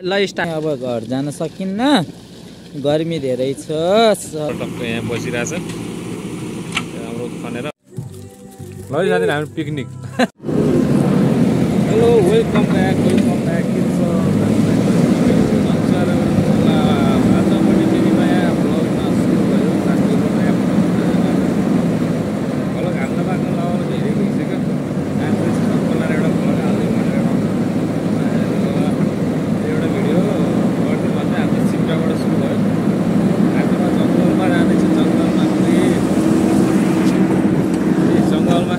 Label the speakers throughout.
Speaker 1: ल स्टार्ट। अब घर जान सकिन्न, गर्मी धेरै छ।
Speaker 2: टक्क यहाँ बसिरहेछ हाम्रो खनेर। ल साथी हाम्रो पिकनिक। हेलो वेलकम ब्याक के छ आजपट्टि फेरि नयाँ भ्लगमा सुरु भयो। साथीको नयाँ भ्लग हाल्न पाएको लगाउन धेरै भइसक्यो। आज सबैलाई एउटा भ्लग हाल्दै भनेर एउटा भिडियो गर्दै भन्दै हाम्रो सिप्टाबाट सुरु भयो। आज म जङ्गलमा जाँदैछु। जङ्गलमा जङ्गलमा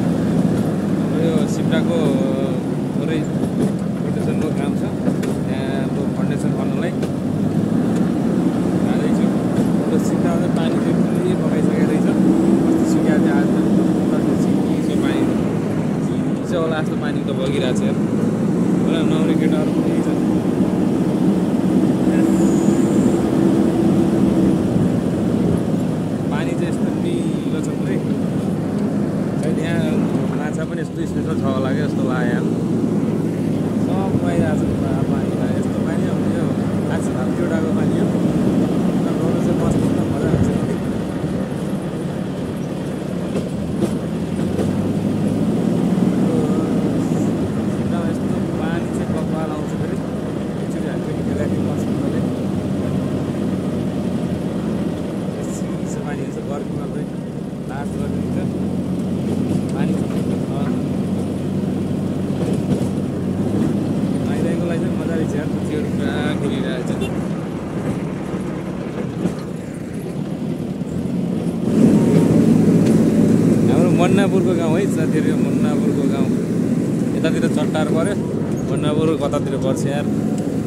Speaker 2: हाम्रो यो सिप्टाको थोरै प्रोटेक्सनको काम छ। त्यहाँ अब फाउन्डेसन गर्नलाई जाँदैछु। त्यो सिप्टामा चाहिँ पानी चाहिँ पुरै बगाइसकेको रहेछ। कस्तो सुक्या थियो आज चिसो पानी चिसो होला जस्तो पानी त बगिरहेको छ। एउटा नौरे केटाहरू पनि छ। पानी चाहिँ यस्तो निलो छ पुरै। सायद यहाँ माछा पनि यस्तो स्पेसल छ होला क्या जस्तो लाग्यो। सब गइरहेको छ पानी। यस्तो पानी अब यो आज एउटाको पानी हो। नौलो चाहिँ बस्नु त मजा आउँछ। यस्तो पानी चाहिँ कपाल आउँछ फेरि। एकचोटि हामी पनि खेलाइदिनु बस्नुले चिसो पानी हुन्छ। गर्मीमा चाहिँ लास्ट गरिदिन्छ पानी। आइरहेको लागि चाहिँ मजा रहेछ यार। कुचीहरू पुरा खेलिरहेको छ। हाम्रो मन्नापुरको गाउँ है साथीहरू। यो मन्नापुरको गाउँ यतातिर चट्टार पऱ्यो। मन्नापुर कतातिर पर्छ यार?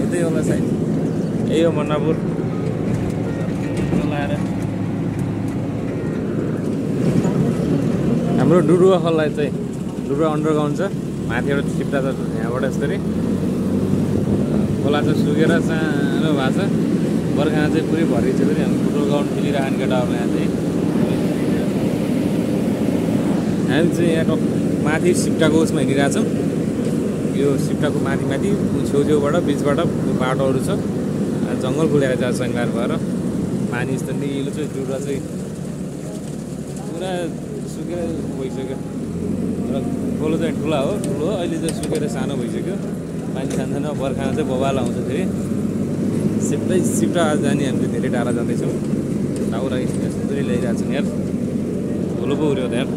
Speaker 2: यतै होला सायद। यही हो मन्नापुर। लाएर हाम्रो डुडुवा खोला चाहिँ डुडुवा अन्डरग्राउन्ड छ। माथि एउटा सिप्टा छ यहाँबाट यसरी। खोला चाहिँ सुकेर सानो भएको छ। बर्खा चाहिँ पुरै भरि छ। फेरि हाम्रो फुटबल ग्राउन्ड खेलिरहेको केटाहरू यहाँ चाहिँ। हामी चाहिँ यहाँ माथि सिप्टाको उसमा हिँडिरहेछौँ। यो सिप्टाको माथि छेउछेउबाट बिचबाट बाटोहरू छ। जङ्गल खुलेर जान्छ शनिबार भएर। पानी यस्तो निलो चाहिँ डुडुवा चाहिँ पुरा सुकेर भइसक्यो। र खोलो चाहिँ ठुला हो ठुलो। अहिले चाहिँ सुकेर सानो भइसक्यो। पानी सानो बर्खामा चाहिँ बबाल आउँछ फेरि। सिप्टा जाने हामी चाहिँ धेरै टाढा जाँदैछौँ। दाउरा यसरी ल्याइरहेको छौँ यार। धुलो पो उऱ्यो त यार।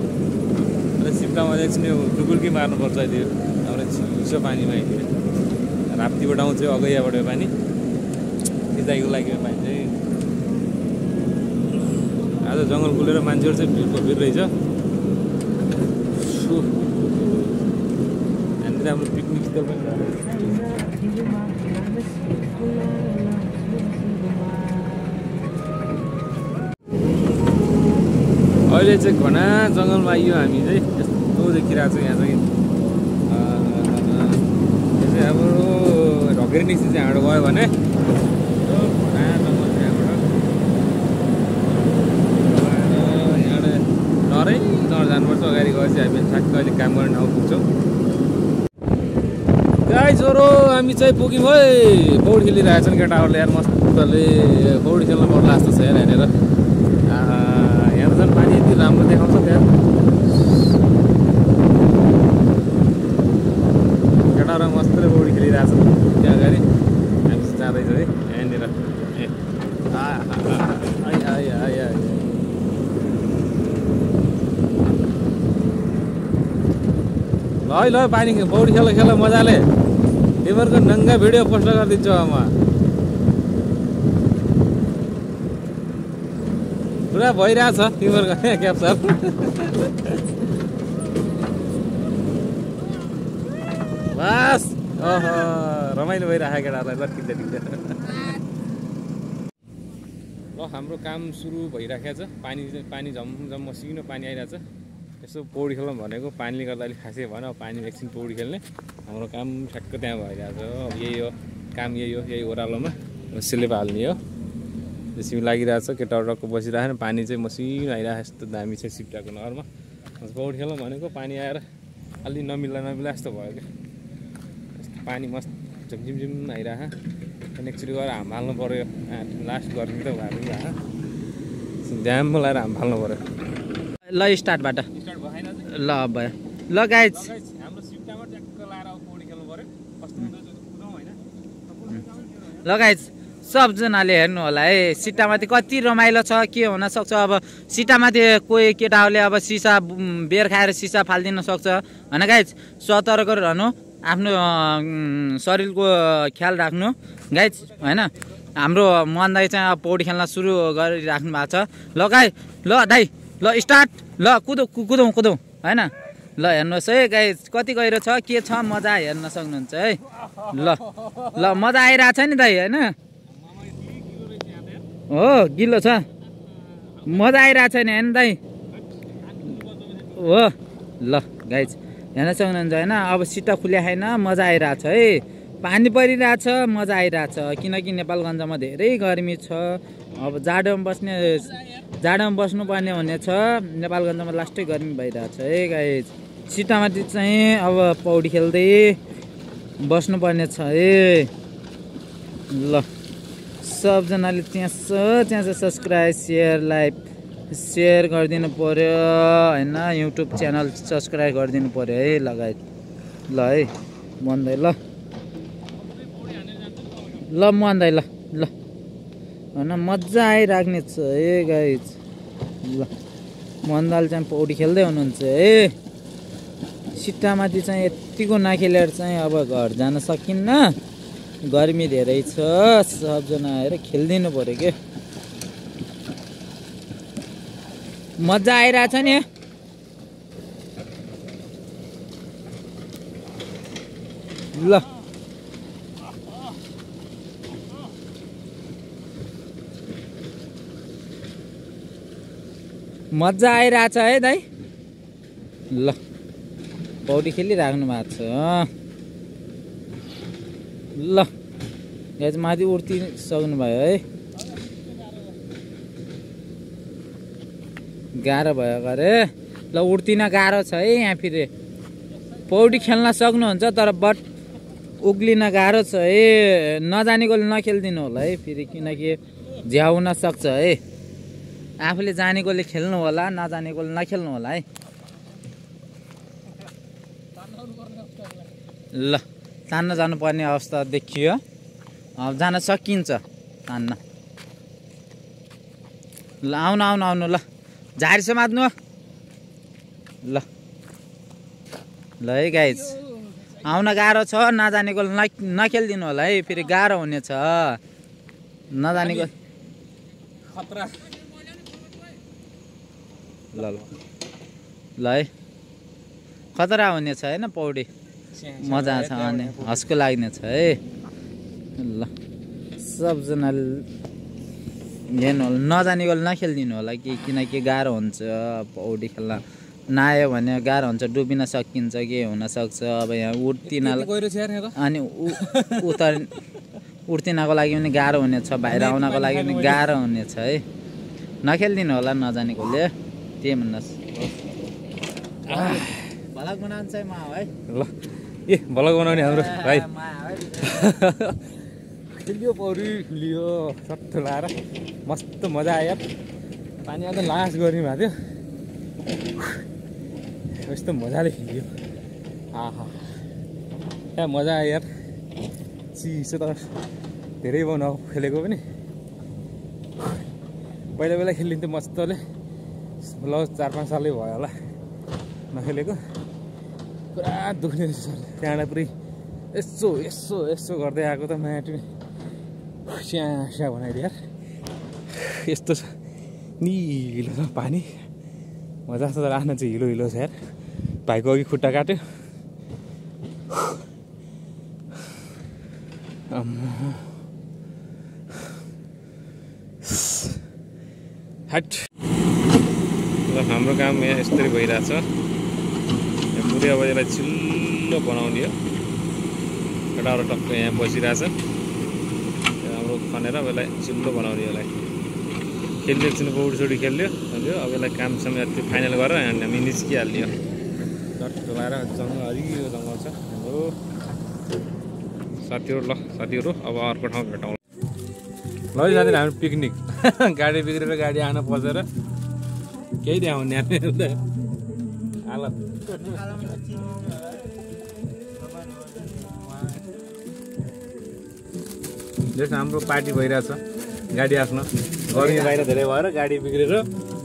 Speaker 2: र सिप्टामा एकछिन यो डुबुल्की मार्नुपर्छ अहिले। हाम्रो चिसो पानीमा अहिले राप्तीबाट आउँछ अगैयाबाट यो पानी। सिँचाइको लागि यो पानी चाहिँ आज जङ्गल खुलेर मान्छेहरू चाहिँ भिड रहेछ। हामीले हाम्रो पिकनिक स्थल पनि अहिले चाहिँ घना जङ्गलमा आइयो हामी चाहिँ। यस्तो देखिरहेको छ यहाँ चाहिँ। यो चाहिँ हाम्रो ढकेरी निस्कि चाहिँ हाम्रो गयो भने घना जङ्गल छ यहाँबाट। डरै जानुपर्छ। अगाडि गएपछि हामी ठ्याक्क अहिले काम गर्ने ठाउँ पुग्छौँ। गाई छोरो हामी चाहिँ पुग्यौँ है। पौडी खेलिरहेको छन् केटाहरूले यार। मस्तले पौडी खेल्नु पर्ला जस्तो छ यार यहाँनिर। यहाँ त झन् पानी यति राम्रो देखाउँछ त्यहाँ। केटाहरू मस्तले पौडी खेलिरहेको छन् त्यहाँ अगाडि। हामी चाहिँ जाँदैछौँ है यहाँनिर। ए ल पानी पौडी खेल मजाले। तिमीहरूको नङ्गा भिडियो पोस्ट गरिदिन्छु अब म। पुरा भइरहेछ तिमीहरूको क्याप्चर। बस ओहो रमाइलो भइरहेको केटाहरूलाई ल टिक्दै ल हाम्रो काम सुरु भइराखेको छ। पानी झमझम मसिनो पानी आइरहेछ। यसो पौडी खेलौँ भनेको पानीले गर्दा अलिक खासै भएन। अब पानी एकछिन पौडी खेल्ने हाम्रो काम ठ्याक्क त्यहाँ भइरहेछ। अब यही हो काम। यही ओह्रालोमा सिलेप हाल्ने हो। त्यसरी लागिरहेछ। केटाहरू टक्क बसिरहेको पानी चाहिँ मसिनो आइरहेको यस्तो दामी छ सिप्टाको नहरमा। पौडी खेलौँ भनेको पानी आएर अलि नमिला जस्तो भयो क्या। पानी मस्त झिमझिम आइरह एकचोटि गएर हाम हाल्नु पऱ्यो लास्ट गर्मी त भयो ड्याम लगाएर हाम फाल्नु पऱ्यो
Speaker 1: ल स्टार्टबाट
Speaker 2: स्टार्ट भएन
Speaker 1: ल भयो ल गाइज
Speaker 2: हाम्रो सिफ्टामा ट्याक्क लाएर अब पौडी खेल्नु पऱ्यो कस्तो कुदाउँ होइन
Speaker 1: ल गाइज सबजनाले हेर्नु होला है सिटामाथि कति रमाइलो छ के हुन सक्छ अब सिटामाथि कोही केटाहरूले अब सिसा बेर खाएर सिसा फालिदिन सक्छ होइन गाइज सतर्क रहनु आफ्नो शरीरको ख्याल राख्नु गाइज होइन हाम्रो मन दाइ चाहिँ अब पौडी खेल्न सुरु गरिराख्नु भएको छ ल गाई ल दाइ ल स्टार्ट ल कुदौँ होइन ल हेर्नुहोस् है गाइज कति गहिरो छ के छ मजा हेर्न सक्नुहुन्छ है ल मजा आइरहेको छ नि दाइ होइन हो गिलो छ मजा आइरहेको छ नि होइन दाइ हो ल गाइज हेर्न सक्नुहुन्छ होइन अब सिटा खुल्या छैन मजा आइरहेछ है पानी परिरहेछ मजा आइरहेछ किनकि नेपालगञ्जमा धेरै गर्मी छ अब जाडोमा बस्नुपर्ने हुने छ नेपालगञ्जमा लास्टै गर्मी भइरहेछ है गाइज सिटामाथि चाहिँ अब पौडी खेल्दै बस्नुपर्ने छ है ल सबजनाले त्यहाँ सब्सक्राइब सेयर गरिदिनु पर्यो होइन युट्युब च्यानल सब्सक्राइब गरिदिनु पर्यो है लगायत ल है मन्दै ल मन्दै ल होइन मजा आइराख्ने छ है गाइज ल मन्दाल चाहिँ पौडी खेल्दै हुनुहुन्छ है सिट्टामाथि चाहिँ यतिको नखेलेर चाहिँ अब घर जान सकिन्न गर्मी धेरै छ सबजना आएर खेलिदिनु पर्यो के मजा आइरहेछ नि ल मजा आइरहेछ है दाइ ल पौडी खेलिराख्नु भएको छ ल यहाँ चाहिँ माथि उठ्तिसक्नु भयो है गाह्रो भयो गरे ल उठ्तिन गाह्रो छ है यहाँ फेरि पौडी खेल्न सक्नुहुन्छ तर बट उक्लिन गाह्रो छ है नजानेकोले नखेलिदिनु होला है फेरि किनकि झ्याउन सक्छ है आफूले जानेकोले खेल्नु होला नजानेकोले नखेल्नु होला है ल तान्न जानुपर्ने अवस्था देखियो अब जान सकिन्छ तान्न ल आउनु ल झारी समात्नु ल है गाइज आउन गाह्रो छ नजानेको नखेलिदिनु होला है फेरि गाह्रो हुनेछ नजानेको
Speaker 2: खतरा
Speaker 1: ल है खतरा हुनेछ होइन पौडी मजा छ अनि हस्को लाग्ने छ है ल सबजनाले हेर्नु होला नजानेकोले नखेलिदिनु होला किनकि गाह्रो हुन्छ पौडी खेल्न नआयो भने गाह्रो हुन्छ डुबिन सकिन्छ के हुनसक्छ अब यहाँ अनि उठ्तिनको लागि पनि गाह्रो हुनेछ बाहिर आउनको लागि पनि गाह्रो हुनेछ है नखेलिदिनु होला नजानेकोले त्यही भन्नुहोस् भलक बनाउनु चाहिँ म है
Speaker 2: ल ए भलक बनाउने हाम्रो भाइ खेलियो पौडी खेलियो सट्ट लाएर मस्त मजा आयो पानीमा त लास गर्मी भएको थियो यस्तो मजाले खेलियो आहा क्या मजा आयो यार चिसो त धेरै भयो नखेलेको पनि पहिला खेलिन्थ्यो मस्तले ल 4-5 सालै भयो होला नखेलेको पुरा दुख्ने त्यहाँबाट पुरै यसो गर्दै आएको त माटो स्या बनाइदियो यार यस्तो छ निलो छ पानी मजा आउँछ तर आफ्नो चाहिँ हिलो छ यार भाइको अघि खुट्टा काट्यो हट ल हाम्रो काम यहाँ यस्तै भइरहेछ पुरै अब यसलाई चिल्लो बनाउने हो केटाहरू टक्क यहाँ बसिरहेछ हाम्रो खनेर अब यसलाई चिल्लो बनाउने यसलाई खेल्ने एकछिन पौडी खेल्यो अब यसलाई कामसम्म यति फाइनल गरेर हामी निस्किहाल्यो डट लाएर जङ्गल हरियो जङ्गल छ हाम्रो साथीहरू ल साथीहरू अब अर्को ठाउँ भेटौँ ल है साथीहरू हामी पिकनिक गाडी बिग्रेर गाडी आन पसेर केही देखाउने हालत जस्तो हाम्रो पार्टी भइरहेछ गाडी आफ्नो गर्मी बाहिर धेरै भएर गाडी बिग्रेर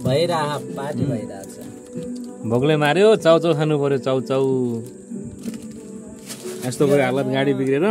Speaker 1: पार्टी भइरहेछ
Speaker 2: भोकले मार्यो चाउचाउ खानु पर्यो चाउचाउ यस्तो गयो हालत गाडी बिग्रेर